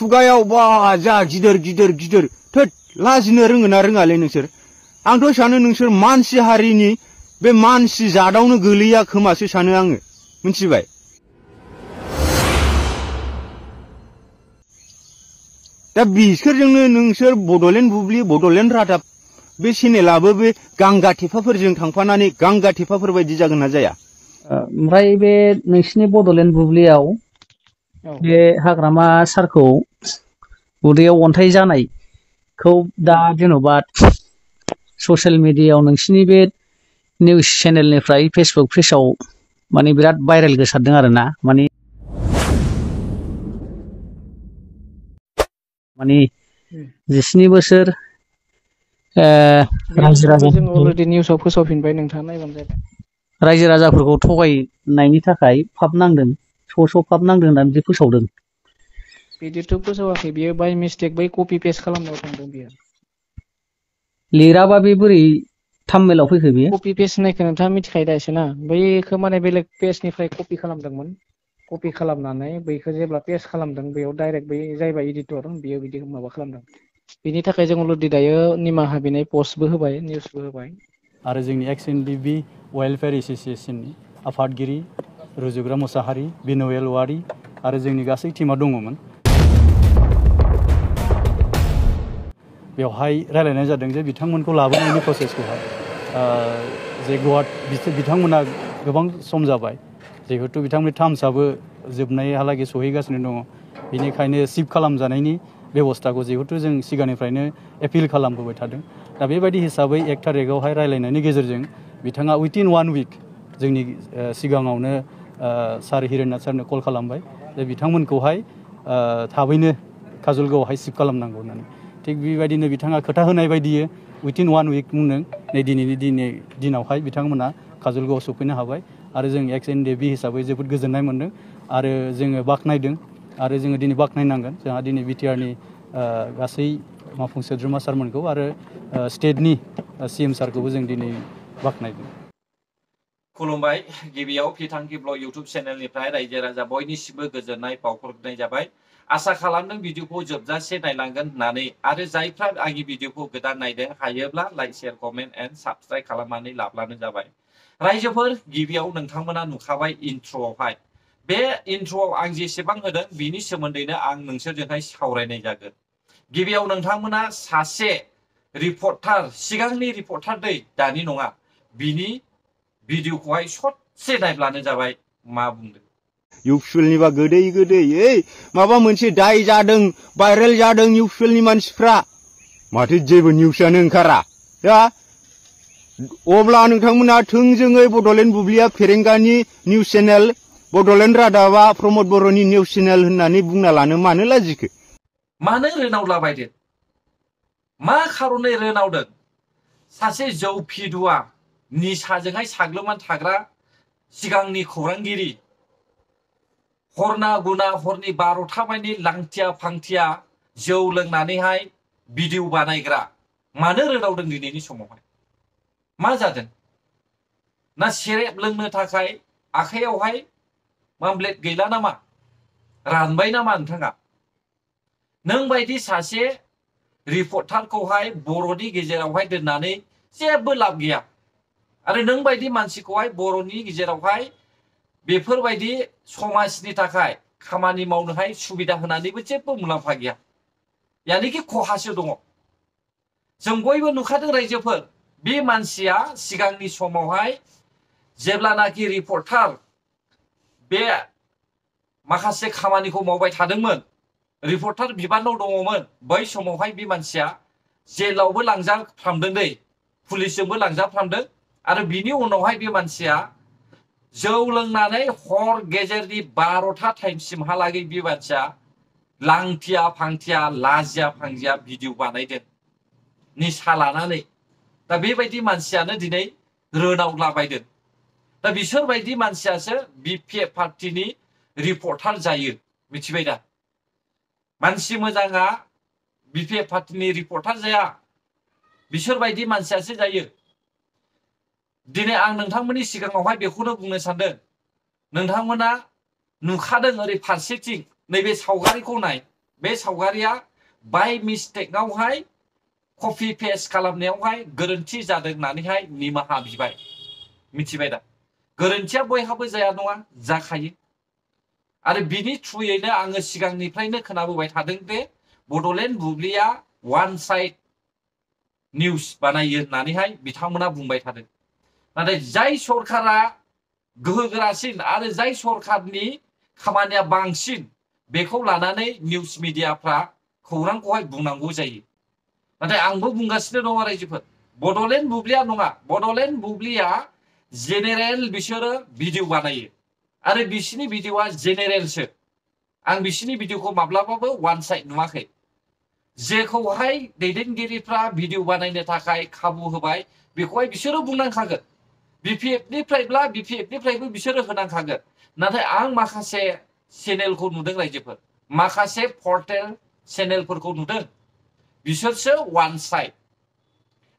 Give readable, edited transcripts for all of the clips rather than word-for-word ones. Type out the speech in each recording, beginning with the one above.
खुगायाव बा जा गिदिर गिदिर गिदिर थोद लाजिनो रोङोना रोङालै नोंसोर आंथ' सानो नोंसोर मानसि हारिनि बे मानसि जादावनो गोलैया खोमासो सानो आङो मिथिबाय दा बिसोरजोंनो नोंसोर बड'लेण्ड बुब्लि बड'लेण्ड रादाब बे चेनेलाबो बे गांगा थेफाफोरजों थांफानानै गांगा थेफाफोर बायदि जागोन ना जाया ओमफ्राय बे नोंसिनि बड'लेण्ड बुब्लियाव बे हाग्रामा सारखौ उदैयाव अन्थाइ जानायखौ दा जेन'बा ससियेल मिडियायाव नोंसिनि बे निउस चेनेलनिफ्राय फेसबुक पेजाव माने बिराद भाइरेल गोसारदों आरोना माने 17 बोसोर रायजो राजा जों अलरेडि निउसआव फोसावफिनबाय नोंथाङा नायबानो जाबाय रायजो राजाफोरखौ थगायनायनि थाखाय फाब नांदों स' फाब नांदों होननानै बिदि फोसावदों बिदिथ' फोसावाखै बियो बाय मिस्टेक बै कपि पेस्ट खालामनायाव थांदों बियो लिराबा बे बोरै थाम्बनेलाव फैखो बियो कपि पेस्ट होननायखौ नोंथाङा मिथिखायो दा एसे ना बैखौ माने बेलेग पेजनिफ्राय कपि खालामदोंमोन कपि खालामनानै बैखौ जेब्ला पेस्ट खालामदों बेयाव डाइरेक्ट बै जायबा एडिटर बियो बिदि माबा खालामदों बिनि थाखाय जों अलरेडि दायो निमाहा बिनाय पस्टबो होबाय निउसबो होबाय आरो जोंनि एक्स एनडिबि वेलफेयार एस'सिएशननि आफादगिरि रुजुग्रा मुसाहारि बिन'येल औवारि आरो जोंनि गासै टिमा दङमोन बेवहाय रायलायनाय जादों जे बिथांमोनखौ लाबोनायनि प्रसेसखौहाय जे बिथांमोना गोबां सम जाबाय जिहेतु बिथांमोननि टार्म्सआबो जोबनायहालागै सहैगासिनो दङ बेनिखायनो शिफ्ट खालामजानायनि बेबस्थाखौ जिहेतु जों सिगांनिफ्रायनो एपिल खालामबोबाय थादों दा बेबायदि हिसाबै 1 तारिखआवहाय रायलायनायनि गेजेरजों बिथाङा उइथिन 1 उइक जोंनि सिगाङावनो सार हिरेननाथ सारनो कल खालामबाय जे बिथांमोनखौहाय थाबैनो काजलगावआवहाय शिफ्ट खालामनांगौ होननानै थिग बेबायदिनो बिथाङा खोथा होनाय बायदियै उइथिन 1 उइक बुंदों नै दिनैनि दिनावहाय बिथांमोना काजलगावआव सफैनो हाबाय आरो जों एक्स एनडिबि हिसाबै जोबोद गोजोननाय मोन्दों आरो जोङो बाख्नायदों आरो जोङो दिनै बाख्नायनांगोन जोंहा दिनै बिटिआरनि गासै मावफुं सोद्रोमा सारमोनखौ आरो स्टेटनि सिएम सारखौबो जों दिनै बाख्नायदों खुलुमबाय गिबियाव फिथांखि ब्लग इउटुब चेनेलनिफ्राय रायजो राजा बयनिसिमबो गोजोननाय बावहरनाय जाबाय आसा खालामदों भिडिअखौ जोबजासे नायलांगोन होननानै आरो जायफ्रा आंनि भिडिअखौ गोदान नायदों हायोब्ला like share comment and subscribe खालामनानै लाब्लानो जाबाय रायजोफोर गिबियाव नोंथांमोना नुखाबाय इन्ट्र'आवहाय बे इन्ट्र'आव आं जेसेबां होदों बिनि सोमोन्दैनो आं नोंसोरजोंहाय सावरायनाय जागोन गिबियाव नोंथांमोना सासे रिपर्टार सिगांनि रिपर्टार दै दानि नङा बिनि भिडिअखौहाय ससे नायब्लानो जाबाय मा बुंदों इउपिएलनिबा गोदै गोदै माबा मोनसे दाय जादों भाइरेल जादों इउपिएलनि मानसिफ्रा माथो जेबो निउसआनो ओंखारा दा अब्ला नोंथांमोना थोंजोङै बड'लेण्ड बुब्लिया फेरेंगानि निउस चेनेल बड'लेण्ड रादाबा प्रमद बर'नि निउस चेनेल होननानै बुंना लानो मानो लाजिखो मानो रोनावलाबायदों मा खारनै रोनावदों सासे जौ फिदुआ निसाजोंहाय साग्लोबनानै थाग्रा सिगांनि खौरांगिरि हरना गुना हरनि 12ता मानि लांथिया फांथिया जौ लोंनानैहाय भिडिअ बानायग्रा मानो रोनावदों दिनैनि समावहाय मा जादों ना सेरेब लोंनो थाखाय आखायावहाय मामलेट गैला नामा रानबाय नामा नोंथाङा नों बायदि सासे रिपर्टारखौहाय बर'नि गेजेरावहाय दोननानै जेबो लाब गैया आरो नों बायदि मानसिखौहाय बर'नि गेजेरावहाय बेफोरबायदि समाजनि थाखाय खामानि मावनोहाय सुबिदा होनानैबो जेबो मुलाम्फा गैया यानिखि खहासो दङ जों बयबो नुखादों रायजोफोर बे मानसिया सिगांनि समावहाय जेब्लानाखि रिपर्टार बे माखासे खामानिखौ मावबाय थादोंमोन रिपर्टार बिबानाव दङमोन बै समावहाय बे मानसिया जेलावबो लांजाफ्रामदों दै पुलिसजोंबो लांजाफ्रामदों आरो बिनि उनावहाय बे मानसिया जौ लोंनानै हर गेजेरनि 12ता टाइमसिमहालागै बे मानसिया लांथिया फांथिया लाजिया फांजिया भिडिअ बानायदों निसा लानानै दा बेबायदि मानसियानो दिनै रोनावलाबायदों दा बिसोरबायदि मानसियासो बिपिएफ पार्टिनि रिपर्टार जायो मिथिबाय दा मानसि मोजाङा बिपिएफ पार्टिनि रिपर्टार जाया बिसोरबायदि मानसियासो जायो दिनै आं नोंथांमोननि सिगाङावहाय बेखौनो बुंनो सानदों नोंथांमोना नुखादों ओरै फारसेथिं नैबे सावगारिखौ नाय बे सावगारिया बाय मिस्टेकआवहाय कपि पेस्ट खालामनायावहाय गोरोन्थि जादों होननानैहाय निमाहा बिबाय मिथिबाय दा गोरोन्थिया बयहाबो जाया नङा जाखायो आरो बिनि थ्रुयैनो आङो सिगांनिफ्रायनो खोनाबोबाय थादों दे बड'लेण्ड बुब्लिया वान साइड निउस बानायो होननानैहाय बिथांमोना बुंबाय थादों नाथाय जाय सरकारा गोहोगोरासिन आरो जाय सरकारनि खामानिया बांसिन बेखौ लानानै निउस मिडियाफ्रा खौरांखौहाय बुंनांगौ जायो नाथाय आंबो बुंगासिनो दङ रायजोफोर बड'लेण्ड बुब्लिया नङा बड'लेण्ड बुब्लिया जेनेरेल बिसोरो भिडिअ बानायो आरो बिसिनि भिडिअआ जेनेरेलसो आं बिसिनि भिडिअखौ माब्लाबाबो वान साइड नुवाखै जेखौहाय दैदेनगिरिफ्रा भिडिअ बानायनो थाखाय खाबु होबाय बेखौहाय बिसोरो बुंनांखागोन बिपिएफनिफ्रायब्ला बिपिएफनिफ्रायबो बिसोरो होनांखागोन नाथाय आं माखासे चेनेलखौ नुदों रायजोफोर माखासे पर्टेल चेनेलफोरखौ नुदों बिसोरसो वान साइड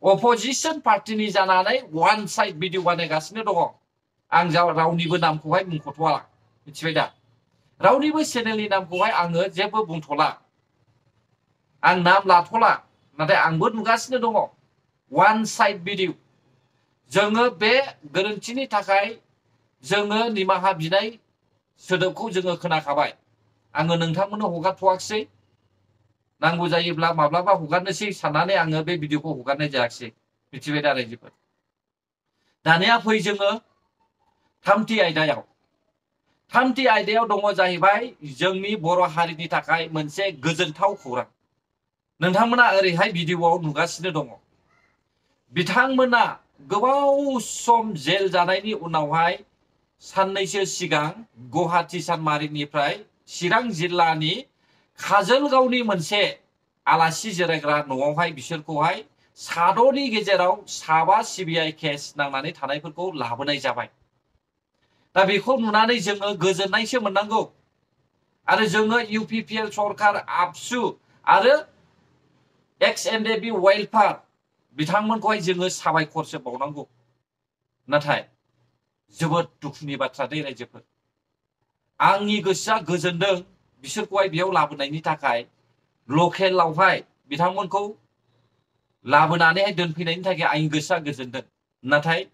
अपोजिशन पार्टिनि जानानै वान साइड भिडिअ बानायगासिनो दङ आं रावनिबो नामखौहाय मुंख'थ'ला मिथिबाय दा रावनिबो चेनेलनि नामखौहाय आङो जेबो बुंथ'ला आं नाम लाथ'ला नाथाय आंबो नुगासिनो दङ वान साइड भिडिअ जोङो बे गोरोन्थिनि थाखाय जोङो निमाहा बिनाय सोदोबखौ जोङो खोनाखाबाय आङो नोंथांमोननो हगारथ'वाखिसै नांगौ जायोब्ला माब्लाबा हगारनोसै साननानै आङो बे भिडिअखौ हगारनाय जायाखिसै मिथिबाय दा रायजोफोर दानिया फै जोङो थामथि आयदायाव दङ जाहैबाय जोंनि बर' हारिनि थाखाय मोनसे गोजोनथाव खौरां नोंथांमोना ओरैहाय भिडिअआव नुगासिनो दङ बिथांमोना गोबाव सम जेल जानायनि उनावहाय साननैसो सिगां गुवाहाटी सानमारिनिफ्राय चिरां जिल्लानि काजोलगावनि मोनसे आलासि जिरायग्रा न'आवहाय बिसोरखौहाय साद'नि गेजेराव साबा सिबिआइ केस नांनानै थानायफोरखौ लाबोनाय जाबाय दा बेखौ नुनानै जोङो गोजोननायसो मोननांगौ आरो जोङो इउपिपिएल सरकार आबसु आरो एक्स एनडेबि वेलफेयार बिथांमोनखौहाय जोङो साबायखरसो बावनांगौ नाथाय जोबोद दुखुनि बाथ्रा दै रायजोफोर आंनि गोसोआ गोजोनदों बिसोरखौहाय बेयाव लाबोनायनि थाखाय लकेलावहाय बिथांमोनखौ लाबोनानैहाय दोनफैनायनि थाखाय आंनि गोसोआ गोजोनदों नाथाय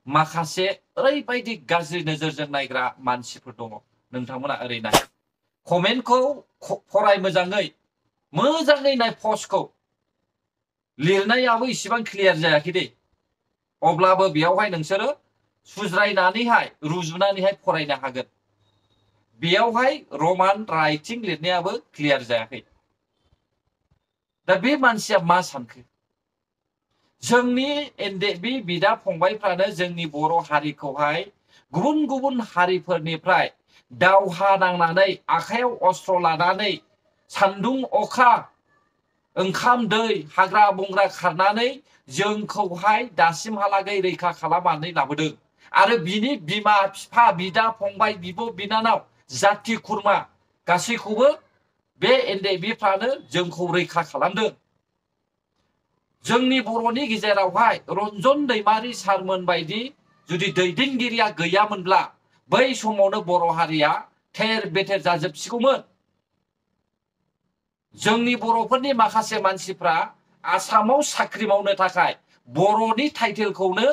माखासे ओरैबायदि गाज्रि नोजोरजों नायग्रा मानसिफोर दङ नोंथांमोना ओरै नाय कमेन्टखौ फराय मोजाङै नाय पस्टखौ लिरनायाबो इसेबां क्लियार जायाखै दे अब्लाबो बेयावहाय नोंसोरो सुज्रायनानैहाय रुजुनानैहाय फरायनो हागोन बेयावहाय रमान राइटिं लिरनायाबो क्लियार जायाखै दा बे मानसिया मा सानखो जोंनि एनडेबि बिदा फंबायफ्रानो जोंनि बर' हारिखौहाय गुबुन गुबुन हारिफोरनिफ्राय दावहा नांनानै आखायाव अस्त्र लानानै सान्दुं अखा ओंखाम दै हाग्रा बंग्रा खारनानै जोंखौहाय दासिमहालागै रैखा खालामनानै लाबोदों आरो बिनि बिमा बिफा बिदा फंबाय बिब' बिनानाव जाथि खुरमा गासैखौबो बे एनडेबिफ्रानो जोंखौ रैखा खालामदों जोंनि बर'नि गेजेरावहाय रन्जन दैमारि सारमोन बायदि जुदि दैदेनगिरिया गैयामोनब्ला बै समावनो बर' हारिया थेर बेथेर जाजोबसिगौमोन जोंनि बर'फोरनि माखासे मानसिफ्रा आसामाव साख्रि मावनो थाखाय बर'नि टाइटेलखौनो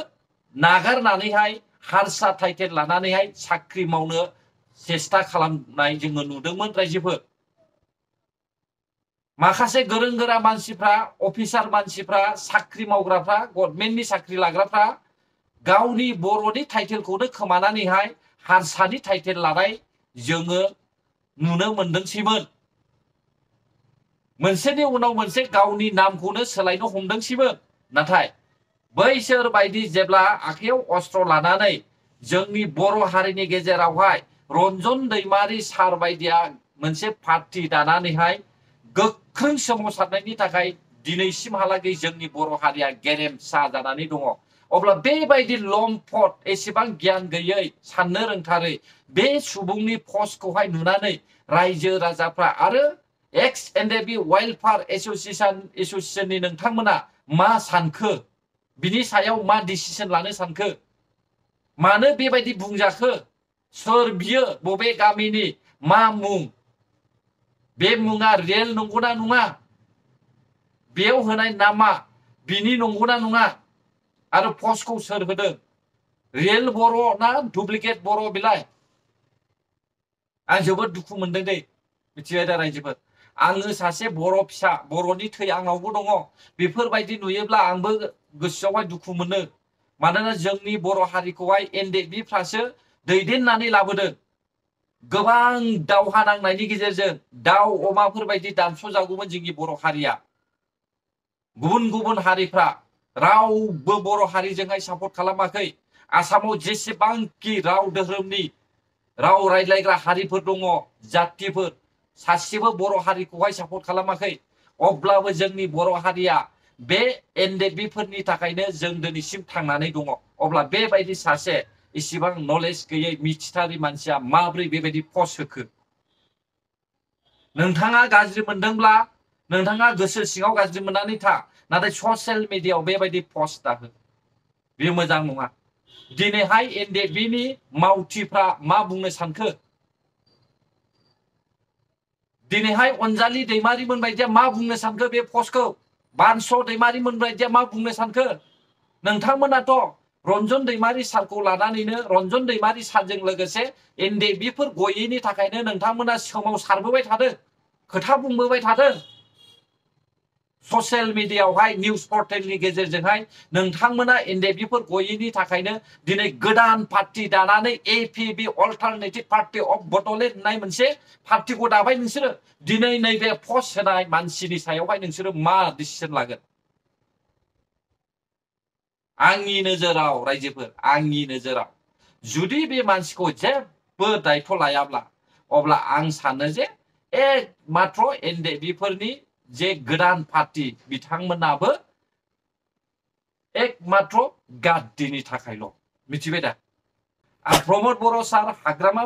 नागारनानैहाय हारसा टाइटेल लानानैहाय साख्रि मावनो सेस्था खालामनाय जोङो नुदोंमोन रायजोफोर माखासे गोरों गोरा मानसिफ्रा अफिसार मानसिफ्रा साख्रि मावग्राफ्रा गभर्नमेन्टनि साख्रि लाग्राफ्रा गावनि बर'नि टाइटेलखौनो खोमानानैहाय हारसानि टाइटेल लानाय जोङो नुनो मोनदोंसैमोन मोनसेनि उनाव मोनसे गावनि नामखौनो सोलायनो हमदोंसैमोन नाथाय बैसोर बायदि जेब्ला आखायाव अस्त्र लानानै जोंनि बर' हारिनि गेजेरावहाय रन्जन दैमारि सार बायदिया मोनसे पार्टी दानानैहाय गोख्रों सोमावसारनायनि थाखाय दिनैसिमहालागै जोंनि बर' हारिया गेरेमसा जानानै दङ अब्ला बेबायदि लम्पट एसेबां गियान गैयै साननो रोंथारै बे सुबुंनि पस्टखौहाय नुनानै रायजो राजाफ्रा आरो एक्स एनडेबि वेलफेयार एसोसिएशननि नोंथांमोना मा सानखो बिनि सायाव मा डिसिजन लानो सानखो मानो बेबायदि बुंजाखो सोर बियो बबे गामिनि मा मुं बे मुङा रियेल नंगौना नङा, बेयाव होनाय नामा बिनि नंगौना नङा, आरो पस्टखौ सोर होदों, रियेल बर' ना डुप्लिकेट बर' बेलाय? आं जोबोद दुखु मोनदों दै, मिथिबाय दा रायजोफोर। आङो सासे बर' फिसा, बर'नि थै आंनावबो दङ। बेफोरबायदि नुयोब्ला आंबो गोसोआवहाय दुखु मोनो। मानोना जोंनि बर' हारिखौहाय एनडेबिफ्रासो दैदेननानै लाबोदों। गोबां दावहा नांनायनि गेजेरजों दाउ अमाफोरबायदि दानस'जागौमोन जोंनि बर' हारिया। गुबुन गुबुन हारिफ्रा रावबो बर' हारिजोंहाय सापर्ट खालामाखै। आसामाव जेसेबांखि राव धोरोमनि राव रायज्लायग्रा हारिफोर दङ, जातिफोर, सासेबो बर' हारिखौहाय सापर्ट खालामाखै। अब्लाबो जोंनि बर' हारिया बे एनडेबिफोरनि थाखायनो जों दिनैसिम थांनानै दङ। अब्ला बेबायदि सासे इसिबां नलेज गैयै मिथिथारि मानसिया माब्रै बेबायदि पस्ट होखो? नोंथाङा गाज्रि मोनदोंब्ला नोंथाङा गोसो सिङाव गाज्रि मोननानै था, नाथाय ससियेल मिडियायाव बेबायदि पस्ट दाहो, बे मोजां नङा। दिनैहाय एनडेबिनि मावथिफ्रा मा बुंनो सानखो? दिनैहाय अनजालि दैमारिमोन बायदिया मा बुंनो सानखो बे पस्टखौ? बानस' दैमारिमोन बायदिया मा बुंनो सानखो? नोंथांमोनाथ' रन्जन दैमारि सारखौ लानानैनो, रन्जन दैमारि सारजों लोगोसे एनडेबिफोर गैयैनि थाखायनो नोंथांमोना सोमावसारबोबाय थादों, खोथा बुंबोबाय थादों। ससियेल मिडियायावहाय निउस पर्टेलनि गेजेरजोंहाय नोंथांमोना एनडेबिफोर गैयैनि थाखायनो दिनै गोदान पार्टी दानानै एपिबि अल्टारनेटिभ पार्टी अफ बड'लेण्ड होननाय मोनसे पार्टीखौ दाबाय नोंसोरो। दिनै नैबे पस्ट होनाय मानसिनि सायावहाय नोंसोरो मा डिसिसन लागोन? आंनि नोजोराव रायजोफोर, आंनि नोजोराव जुदि बे मानसिखौ जेबो दायथ' लायाब्ला, अब्ला आं सानो जे एकमात्र एनडेबिफोरनि जे गोदान पार्टी, बिथांमोनाबो एकमात्र गाद्दिनि थाखायल', मिथिबाय दा? आं प्रमद बर' सार, हाग्रामा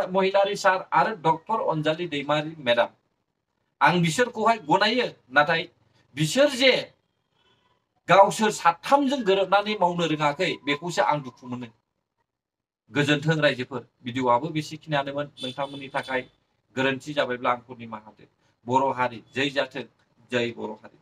महिलारी सार आरो डक्टर अनजालि दैमारी मेडाम, आं बिसोरखौहाय गनायो। नाथाय बिसोर जे गावसोर साथामजों गोरोबनानै मावनो रोङाखै, बेखौसो आं दुखु मोनो। गोजोन्थों रायजोफोर, भिडिअ'आबो बेसेखिनियानोमोन। नोंथांमोननि थाखाय गोरोन्थि जाबायब्ला आंखौ निमाहा होदो। बर' हारि जै जाथों, जै बर' हारि।